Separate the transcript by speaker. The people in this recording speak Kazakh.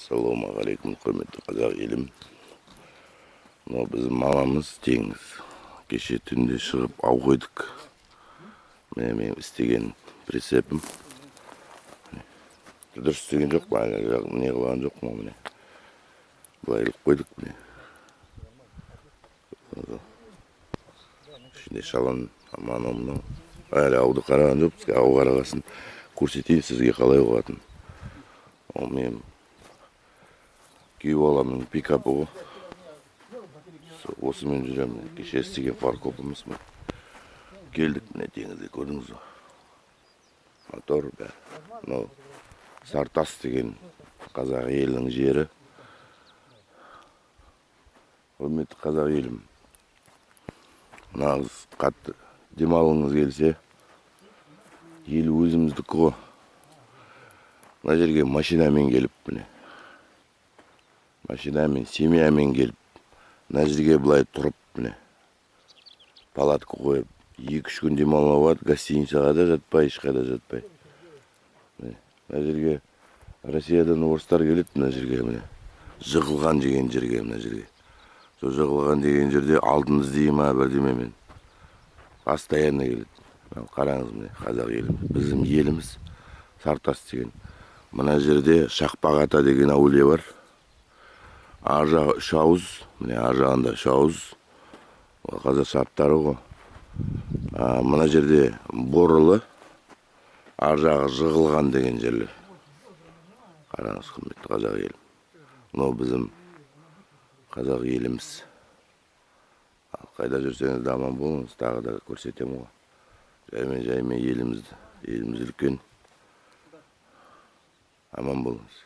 Speaker 1: Ассалаумағалейкум, құрметті қазақ елім. Мынау біздің мамамыз Теңіз. Кеше түнде шығып ау қойдық. Міне менің істеген прицепім. Дұрыс істеген жоқ па, әлі не қылған жоқпын ғой, міне. Былай іліп қойдық, міне. Ішінде шалан, анау мынау. Әлі ауды қараған жоқпыз, ау қарағасын көрсетейін сізге қалай болатынын. Ол менің күйеу баламның пикапы ғой. Осымен жүремін. Кеше істеген фаркопымыз міне. Келдік міне теңізге, көрдіңіз ғой. Мотор бәрі. Мынау Сартас деген қазақ елінің жері. Құрметті қазақ елім, нағыз қатты демалғыңыз келсе, ел өзіміздікі ғой. Мына жерге машинамен келіп, міне. Машинамен, семьямен келіп, мына жерге былай тұрып, міне. Палатка қойып, 2-3 күн демалуға болады, гостиницаға да жатпай, ешқайда жатпай. Міне, мына жерге Россиядан орыстар келеді, мына жерге, міне. Жығылған деген жерге, мына жерге. Сол жығылған деген жерде алтын іздей ма, бірдемемен. Постоянно келеді. Мына қараңыз, міне, қазақ еліміз, біздің еліміз Сартас деген. Мына жерде Шақпақ ата деген әулие бар. Ар жағы үш ауыз, міне ар жағында үш ауыз. Ол қазақ шарттары ғой. Мына жерде Борылы, ар жағы Жығылған деген жерлер. Қараңыз, құрметті қазақ елім. Мынау біздің қазақ еліміз. Ал қайда жүрсеңіз де аман болыңыз, тағы да көрсетемін ғой. Жаймен-жаймен елімізді, еліміз үлкен. Аман болыңыз.